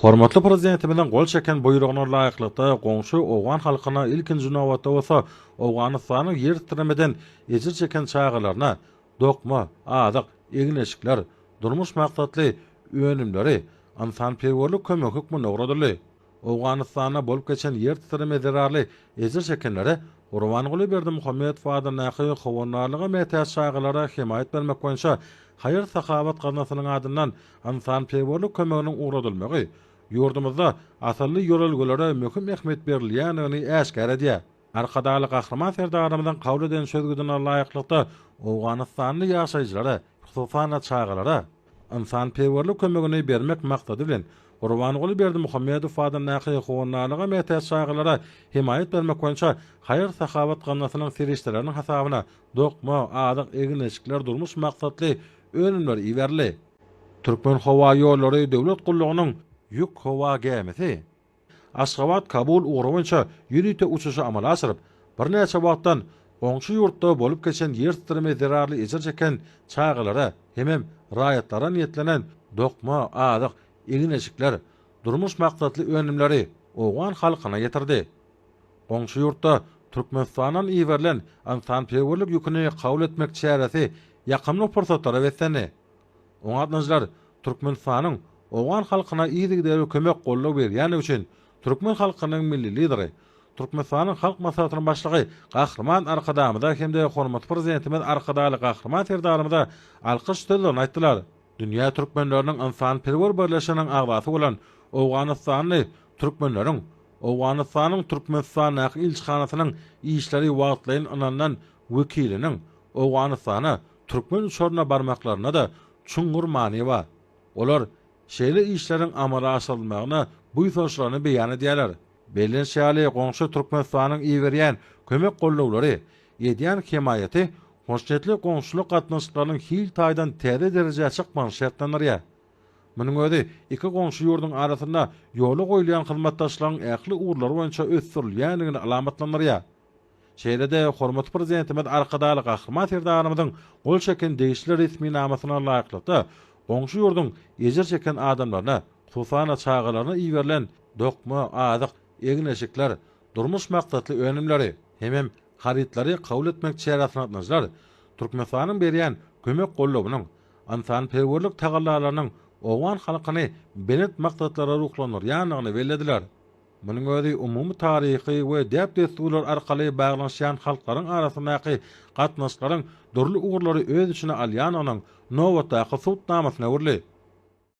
Hormatly Prezidentimiziň gol çeken Buýrugyna laýyklykda, goňşy owgan halkyna, ilkinji nobatda bolsa, Owganystanyň ýer titremeden ejir çeken çagalaryna dokma, azyk, egin-eşikler, durmuş maksatly önümleri ynsanperwerlik kömegi hökmünde ugradyldy. Owganystanda bolup geçen ýer titreme zerarly ejir çekenlere Gurbanguly Berdimuhamedow adyndaky Howandarlyga mätäç çagalara hemaýat bermek boýunça haýyr-sahawat gaznasynyň adyndan ynsanperwerlik kömeginiň ugradylmagy ýurdumyzda asylly ýörelgelere möhüm ähmiýet berilýändigini äşgär edýär. Arkadagly Gahryman Serdarymyzyň kabul eden çözgüdine laýyklykda, owganystanly ýaşaýjylara, hususan-da, çagalara ynsanperwerlik kömegini bermek maksady bilen, Gurbanguly Berdimuhamedow adyndaky Howandarlyga mätäç çagalara hemaýat bermek boýunça haýyr-sahawat gaznasynyň serişdeleriniň hasabyna dokma, azyk, egin-eşikler, durmuş maksatly önümler iberildi. Türkmenhowaýollary döwlet gullugynyň ýük howa gämisi Aşgabat-Kabul ugry boýunça ýörite uçuşy amala aşyryp, birnäçe wagtdan goňşy ýurtda bolup geçen ýer titreme zerarly ejir çeken çagalara hemem raýatlara niýetlenen dokma, azyk, egin-eşikler, durmuş maksatly önümleri owgan halkyna ýetirdi. Goňşy ýurtda Türkmenistandan iberilen ynsanperwerlik ýüküni kabul etmek çäresi ýakymly pursatlara beslendi. Oňa gatnaşyjylar Türkmenistanyň owgan halkyna yzygiderli kömek-goldaw berýändigi üçin türkmen halkynyň Milli Lideri, Türkmenistanyň Halk Maslahatynyň Başlygy Gahryman Arkadagymyza hem-de hormatly Prezidentimiz Arkadagly Gahryman Serdarymyza alkyş sözlerini aýtdylar. Dünýä türkmenleriniň ynsanperwer birleşiginiň agzasy bolan owganystanly türkmenleriň Owganystanyň Türkmenistandaky ilçihanasynyň işleri wagtlaýyn ynanylan wekiliniň Owganystana türkmen uçarynda barmaklarynda-da çuňňur many bar. Olar şeýle işleriň amala aşyrylmagyna buýsançlaryny beýan edýärler. Bellenişi ýaly, goňşy Türkmenistanyň iberýän kömek-gollawlary, edýän hemaýaty hoşniýetli goňşulyk gatnaşyklarynyň hil taýdan täze derejä çykmagyny şertlendirýär. Munuň özi iki goňşy ýurduň arasynda ýola goýulýan hyzmatdaşlygyň ähli ugurlary boýunça ösdürilýändigini alamatlandyrýar. Şeýle-de hormatly Prezidentimiz Arkadagly Gahryman Serdarymyzyň gol çeken degişli resminamasyna laýyklykda, goňşy ýurduň ejir çeken adamlaryna, hususan-da, çagalaryna iberilen dokma, azyk, egin-eşikler, durmuş maksatly önümleri hemem harytlary kabul etmek çäresine gatnaşyjylar Türkmenistanyň berýän kömek-goldawynyň, ynsanperwerlik tagallalarynyň owgan halkyny belent maksatlara ruhlandyrýandygyny bellediler. Munuň özi umumy taryhy we däp-dessurlar arkaly baglanyşýan halklaryň arasyndaky gatnaşyklaryň dürli ugurlary öz içine alýandygynyň nobatdaky subutnamasyna öwrüldi.